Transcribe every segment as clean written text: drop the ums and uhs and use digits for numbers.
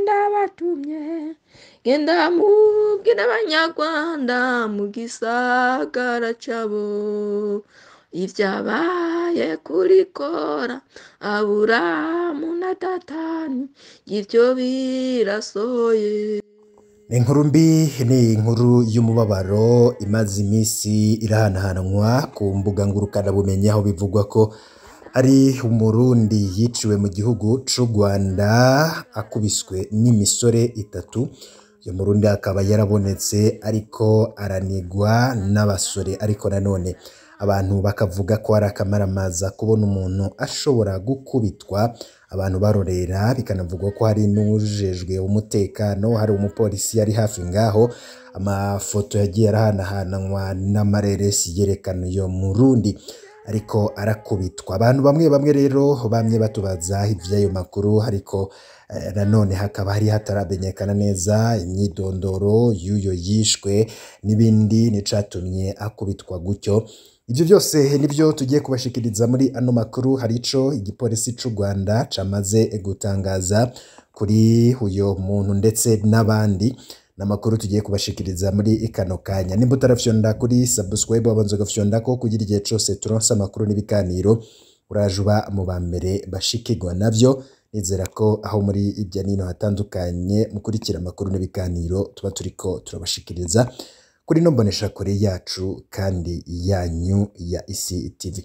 Ndabatumye genda mubwire Abanyarwanda mu gisagara cabo ivyabaye kuri Kora, Aburamu na Datani, ivyo birasohoye. Ni inkuru mbi, ni inkuru y'umubabaro imaze iminsi irahanahanwa ku mbuga ngurukanabumenyi, aho bivugwa ko ari Umurundi yiciwe mu gihugu c'u Rwanda akubiswe n'imisore itatu. Uyu Murundi akaba yarabonetse ariko aranigwa n'abasore, ariko nanone abantu bakavuga ko ari akamaramaza kubona umuntu ashobora gukubitwa abantu barorera. Bikanavugwa ko hari n'uwujejwe umutekano, hari umupolisi yari hafi ngaho. Amafoto yagiye arahanahanwa n'amareresi yerekana uyo Murundi ariko arakubitwa. Abantu bamwe bamwe rero bamye batubaza ivy'ayo makuru, ariko nanone hakaba hari hataramenyekana neza imyidondoro y'uyo yishwe n'ibindi n'icatumye akubitwa gutyo. Ivyo byose nivyo tugiye kubashikiriza muri ano makuru. Hari ico igipolisi c'u Rwanda camaze gutangaza kuri uyo muntu ndetse n'abandi, n'amakuru tugiye kubashikiriza muri kano kanya. Nimba utarafyonda kuri subscribe, wabanza ugafyondako kugira igihe cose turonse amakuru n'ibiganiro uraje uba mu ba mbere bashikirwa navyo. Nizera ko aho muri irya nino hatandukanye mukurikira amakuru n'ibiganiro tuba turiko turabashikiriza kuri ino mboneshakure yacu kandi yanyu ya Isi TV.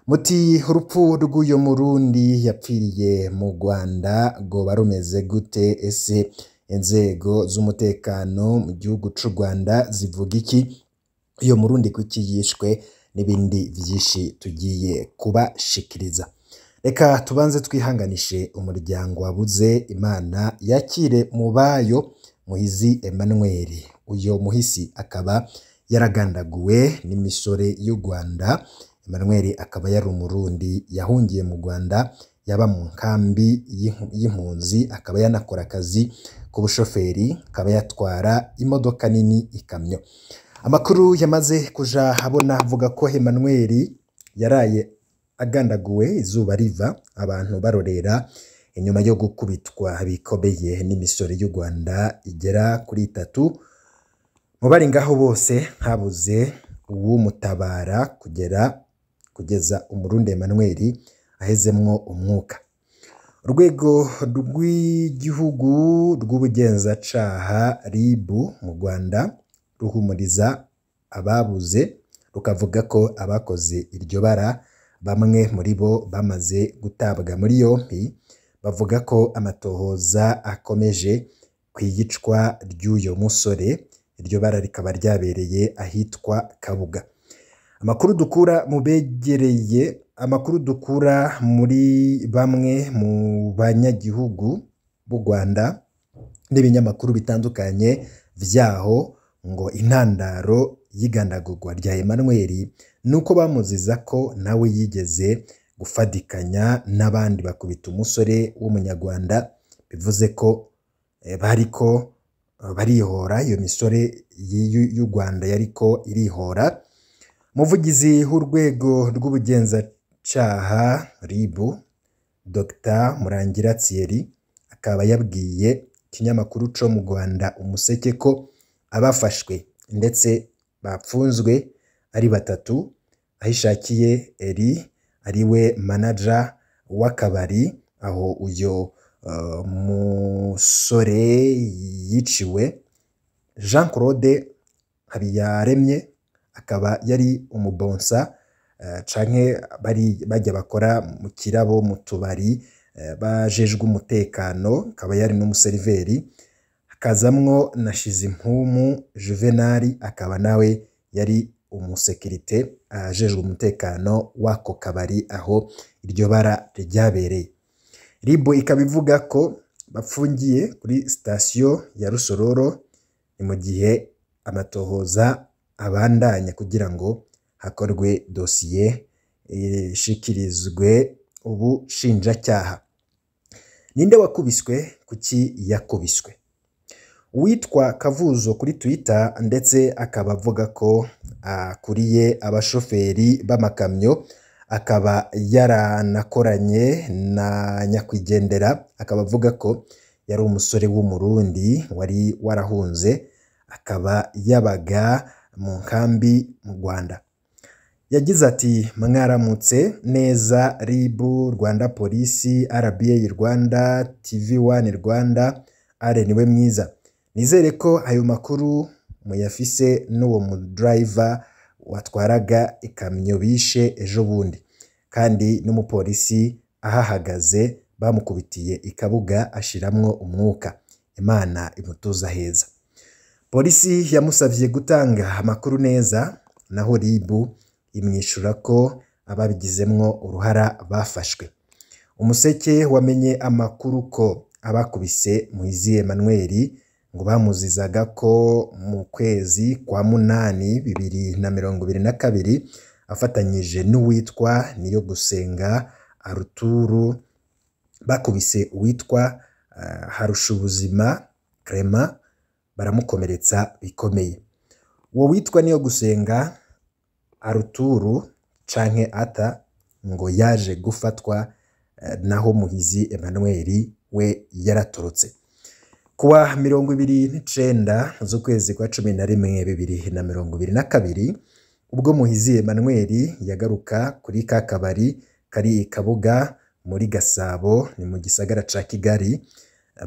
Muti urupfu rw'uyo Murundi yapfiriye mu Rwanda rwoba rumeze gute? Ese inzego z'umutekano mu gihugu c'u Rwanda zivuga iki? Uyo Murundi kuki yishwe? N'ibindi vyinshi tugiye kubashikiriza. Reka tubanze twihanganishe umuryango wabuze, Imana yakire mu bayo Muhizi Emmanuel. Uyo muhisi akaba yaragandaguwe n'imisore y'u Rwanda. Emmanuel akaba yari Umurundi yahungiye mu Rwanda, yaba mu nkambi y'impunzi, akaba yanakora akazi k'ubushoferi, akaba yatwara imodoka nini ikamyo. Amakuru yamaze kuja habona avuga ko Emmanuel yaraye agandaguwe izuba riva, abantu barorera, inyuma yo gukubitwa bikomeye n'imisore y'u Rwanda igera kuri itatu. Mu bari ngaho bose habuze uwumutabara kugeza Umurundi Emmanuel ahezemwo umwuka. Urwego rw'igihugu rw'ubugenzacaha RIB mu Rwanda ruhumuriza ababuze, rukavuga ko abakoze iryo bara bamwe muri bo bamaze gutabwa muri yompi. Bavuga ko amatohoza akomeje kw'iyicwa ry'uyo musore. Iryo bara rikaba ryabereye ahitwa Kabuga. Amakuru dukura mu begereye, amakuru dukura muri bamwe mu banyagihugu b'u Rwanda n'ibinyamakuru bitandukanye vyaho, ngo intandaro y'igandagurwa rya Emmanuel nuko bamuziza ko nawe yigeze gufadikanya n'abandi bakubita umusore w'Umunyarwanda, bivuze ko bariko barihora, iyo misore y'u Rwanda yariko irihora. Umuvugizi w'urwego rw'ubugenzacyaha RIB, Dr Murangira Thierry, akaba yabwiye ikinyamakuru co mu Rwanda Umuseke ko abafashwe ndetse bapfunzwe ari batatu: Ahishakiye Eri ariwe manager w'akabari aho uyo musore yiciwe, Jean Claude Habiyaremye akaba yari umubonsa canke bari bajya bakora mu kirabo mu tubari bajejwe umutekano, akaba yari n'umuseriveri, hakazamwo na Shizimpumu Juvenal akaba nawe yari umusekirite ajejwe umutekano w'ako kabari aho iryo bara ryabereye. RIB ikaba ivuga ko bafungiye kuri sitasiyo ya Rusororo, ni mu gihe amatohoza abandanya kugira ngo hakorwe dosiye ishikirizwe Ubushinjacyaha. Ninde wakubiswe? Kuki yakubiswe? Uwitwa Kavuzo kuri Twitter ndetse akaba avuga ko akuriye abashoferi b'amakamyo, akaba yaranakoranye na nyakwigendera, akaba avuga ko yari umusore w'Umurundi wari warahunze, akaba yabaga mu nkambi mu Rwanda. Yagize ati: "Mwaramutse neza RIB Rwanda, Polisi, RBA Rwanda, TV1 Rwanda, Alain niwe mwiza. Nizere ko ayo makuru muyafise n'uwo mu driver watwaraga ikamyo bishe ejo bundi, kandi n'umupolisi ahahagaze bamukubitiye ikabuga ashiramwo umwuka. Imana imutuza heza." Polisi yamusavye gutanga amakuru neza, naho RIB imwishura ko ababigizemwo uruhara bafashwe. Umuseke wamenye amakuru ko abakubise Muhizi Emmanuel ngo bamuzizaga ko mu kwezi kwa munani 2022 afatanyije n'uwitwa Niyogusenga Aruturu bakubise uwitwa Harushubuzima Clement baramukomeretsa bikomeye. Uwo witwa Niyogusenga Aruturu canke Ata ngo yaje gufatwa, naho Muhizi Emmanuel we yaratorotse. Kuwa 29 z'ukwezi kwa 11 2022, ubwo Muhizi Emmanuel yagaruka kuri ka kabari kari i Kabuga muri Gasabo, ni mu gisagara ca Kigali,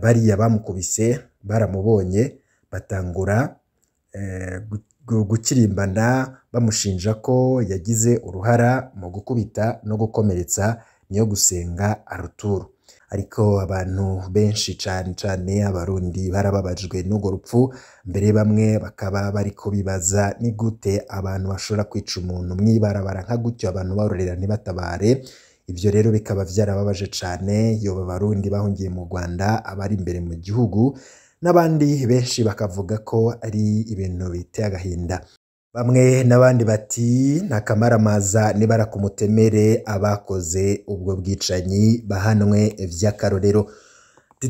bariya bamukubise baramubonye batangura gukirimbana bamushinja ko yagize uruhara mu gukubita no gukomeretsa Niyogusenga Aruturu. Ariko abantu benshi cane cane Abarundi barababajwe n'urwo rupfu, mbere bamwe bakaba bariko bibaza ni gute abantu bashobora kwica umuntu mw'ibarabara nka gutyo, abantu barorera ntibatabare. Ivyo rero bikaba vyarababaje cane, yoba Abarundi bahungiye mu Rwanda, abari imbere mu gihugu, n'abandi benshi bakavuga ko ari ibintu biteye agahinda. Bamwe n'abandi bati ntakamaramaza nibara ku mutemere, abakoze ubwo bwicanyi bahanwe vy'akarorero.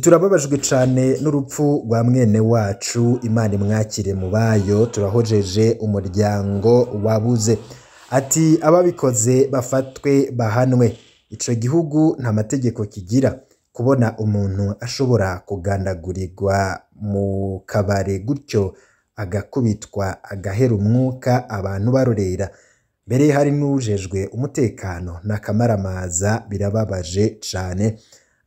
Turababajwe cane n'urupfu rwa mwene wacu, Imana imwakire mu bayo, turahojeje umuryango wabuze. Ati ababikoze bafatwe bahanwe. Ico gihugu nta mategeko kigira. Kubona umuntu ashobora kugandagurirwa mu kabare gutyo agakubitwa agahera umwuka abantu barorera, mbere hari n'uwujejwe umutekano, n'akamaramaza, birababaje cane.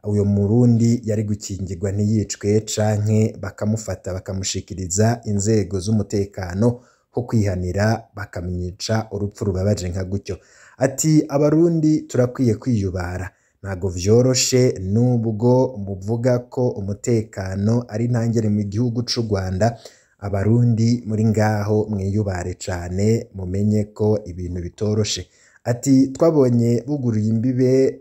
Uyo Murundi yari gukingirwa ntiyicwe, canke bakamufata bakamushikiriza inzego z'umutekano ho kwihanira bakamwica urupfu rubabaje nka gutyo. Ati Abarundi turakwiye kwiyubara, ntago vyoroshe nubwo muvuga ko umutekano ari ntangere mu gihugu c'u Rwanda. Abarundi muri ngaho mwiyubare cane, mumenye ko ibintu bitoroshe. Ati twabonye buguruye imbibe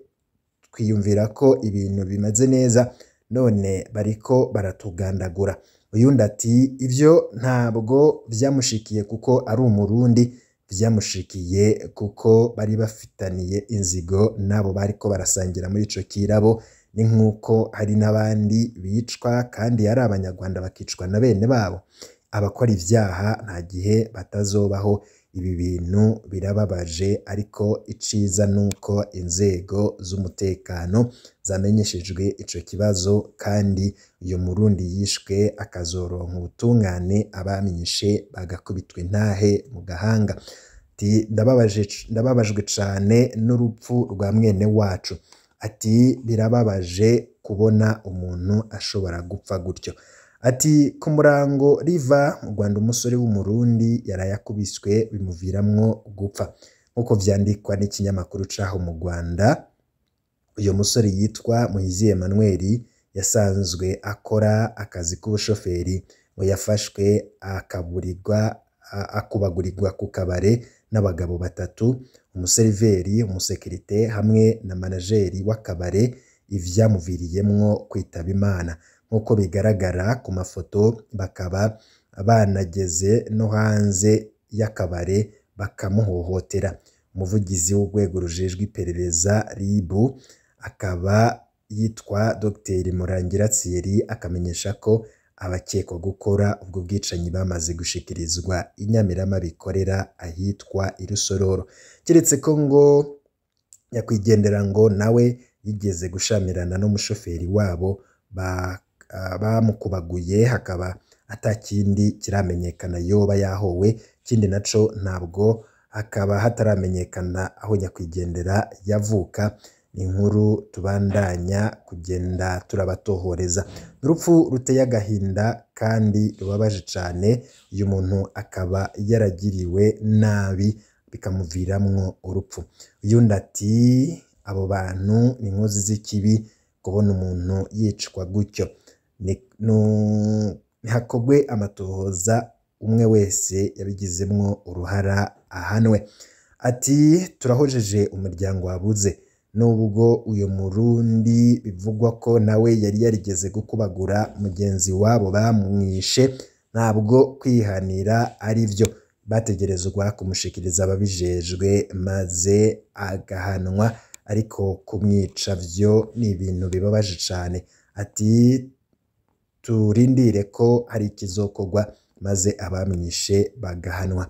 twiyumvira ko ibintu bimaze neza, none bariko baratugandagura. Uyundi ati ivyo ntabwo vyamushikiye kuko ari Umurundi, vyamushikiye kuko bari bafitaniye inzigo n'abo bariko barasangira muri ico kirabo. Ni nk'uko hari n'abandi bicwa kandi ari Abanyarwanda bakicwa na bene babo. Abakora ivyaha nta gihe batazobaho. Ibi bintu birababaje, ariko iciza nuko inzego z'umutekano zamenyeshejwe ico kibazo, kandi uyo Murundi yishwe akazoronka ubutungane, abamwishe bagakubitwa intahe mu gahanga. Ati ndababajwe cane n'urupfu rwa mwene wacu. Ati birababaje kubona umuntu ashobora gupfa gutyo. Ati ku murango riva mu Rwanda umusore w'Umurundi yarayakubiswe bimuviramwo gupfa, nk'uko vyandikwa n'ikinyamakuru caho mu Rwanda. Uyo musore yitwa Muhizi Emmanuel yasanzwe akora akazi k'ubushoferi, ngo yafashwe akubagurirwa ku kabare n'abagabo batatu, umuseriveri, umusekirite hamwe na manajeri w'akabare, ivyamuviriyemwo kwitaba Imana. Nk'uko bigaragara ku mafoto, bakaba banageze no hanze y'akabare bakamuhohotera. Umuvugizi w'urwego rujejwe iperereza RIB akaba yitwa Dr Murangira Thierry, akamenyesha ko abakekwa gukora ubwo bwicanyi bamaze gushikirizwa inyamirama bikorera ahitwa i Rusororo. Keretse ko ngo nyakwigendera ngo nawe yigeze gushamirana n'umushoferi wabo bamukubaguye, hakaba atakindi kiramenyekana yoba yahowe. Ikindi naco ntabwo hakaba hataramenyekana aho nyakwigendera yavuka. Ni inkuru tubandanya kugenda turabatohoreza. Urupfu ruteye agahinda kandi rubabaje cane, uyu muntu akaba yaragiriwe nabi bikamuviramwo urupfu. Uyundi ati abo bantu ni inkozi z'ikibi, kubona umuntu yicwa gutyo. Nihakogwe amatohoza, umwe wese yabigizemwo uruhara ahanwe. Ati turahojeje umuryango wabuze, nubwo uyu Murundi bivugwa ko nawe yari yarigeze gukubagura mugenzi wabo bamwishe, ntabwo kwihanira ari vyo, bategerezwa kumushikiriza ababijejwe maze agahanwa, ariko kumwica vyo ni ibintu bibabaje cane. Ati turindire ko hari ikizokorwa maze abamwishe bagahanwa.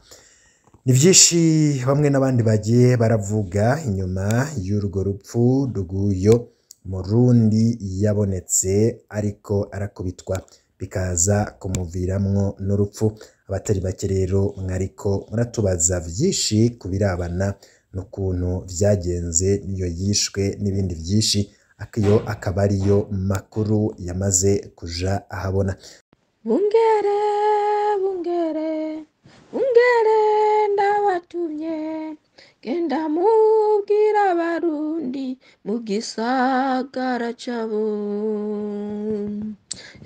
Ni vyinshi bamwe n'abandi bagiye baravuga inyuma y'urwo rupfu rw'uyo Murundi yabonetse ariko arakubitwa bikaza kumuviramwo n'urupfu. Abatari bake rero mwariko muratubaza vyinshi kubirabana n'ukuntu vyagenze n'iyo yishwe n'ibindi vyinshi, akiyo akaba ariyo makuru yamaze kuja ahabona. Bungere, bungere, bungere ndabatumye, genda mubwire abarundi mu gisagara cabo.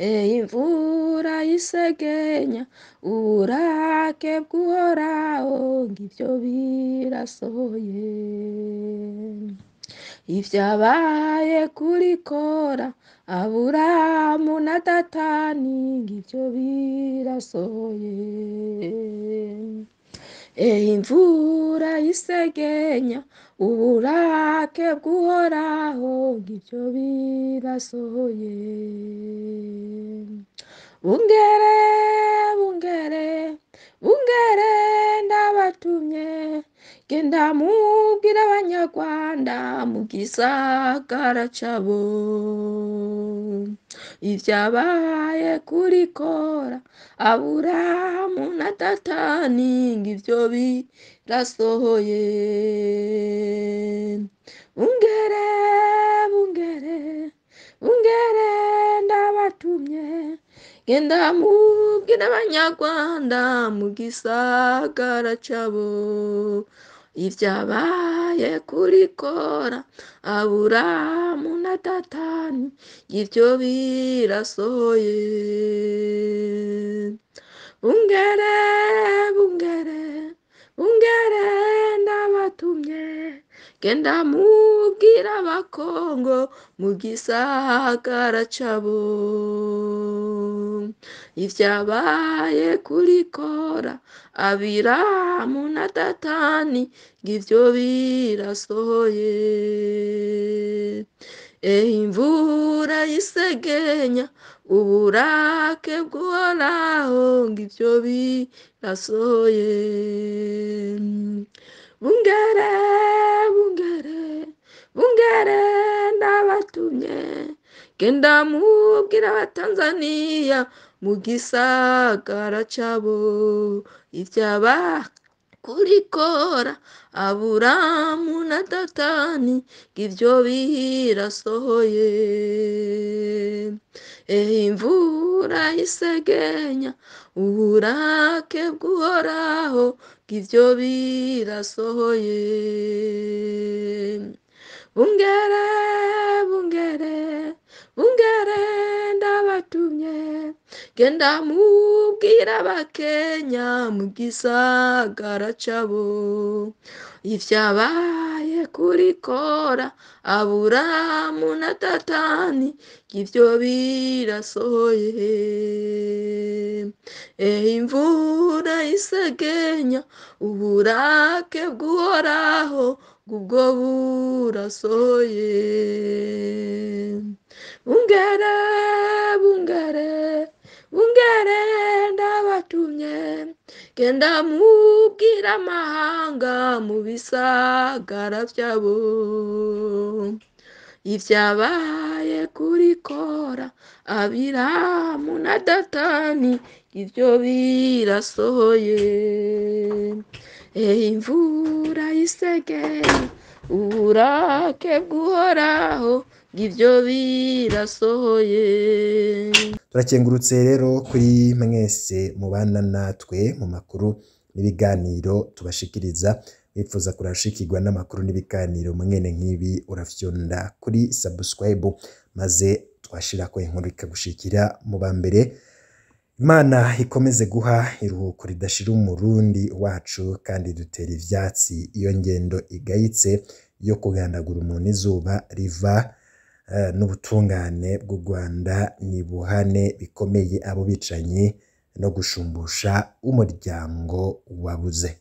Imvura y'isegenya, uburake bw'Uhoraho, ngivyo birasohoye. Ivyabaye kuri Kora, Aburahamu na Datani, ngivyo birasohoye. Imvura y'isegenya, uburake bw'Uhoraho, ngivyo birasohoye. Bungere, bungere, bungere ndabatumye, genda mubwire abanyarwanda mu gisagara cabo. Ivyabaye kuri Kora, Aburahamu na Datani, ngivyo birasohoye. Bungere, bungere, bungere ndabatumye, genda mubwire abanyarwanda mu gisagara cabo. Ivyabaye kuri Kora, Aburahamu na Datani, ngivyo birasohoye. Bungere, bungere, bungere ndabatumye, genda mubwire abakongo mu gisagara cabo. Ivyabaye kuri Kora, Abirahamu na Datani, ngivyo birasohoye. Imvura y'isegenya, uburake bw'Uhoraho, ngivyo birasohoye. Bungere, bungere, bungere ndabatumye, genda mubwire abatanzaniya mu gisagara cabo. Ivyaba kuri Kora, Aburahamu na Datani, ngivyo birasohoye. Imvura y'isegenya, uburake bw'Uhoraho, ngivyo birasohoye. Bungere, bungere, bungere ndabatumye, genda mubwire mubwire abakenya mu gisagara cabo ivyabaye kuri Kora, Aburamu na Datani, ivyo birasohoye. Ehe imvura isegenya, uburake bw'Uhoraho ubwo burasohoye. Bungere, bungere, bungere ndabatumye, genda mubwire amahanga mu bisagara vyabo ivyabaye kuri Kora, Abiramu na Datani, ivyo birasohoye. Ehe imvura isegenya, uburake bw'Uhoraho, ivyo birasohoye. Turakengurutse rero kuri mwese mubana natwe mu makuru n'ibiganiro tubashikiriza. Wifuza kurashikirwa n'amakuru n'ibiganiro mwene nk'ibi, urafyonda kuri subscribe maze twashirako inkuru ikagushikira mu ba mbere. Imana ikomeze guha iruhuko ridashira umurundi wacu, kandi dutera ivyatsi iyo ngendo igayitse yo kugandagura umuntu izuba riva, n'ubutungane bw'u Rwanda nibuhane bikomeye abo bicanyi no gushumbusha umuryango wabuze.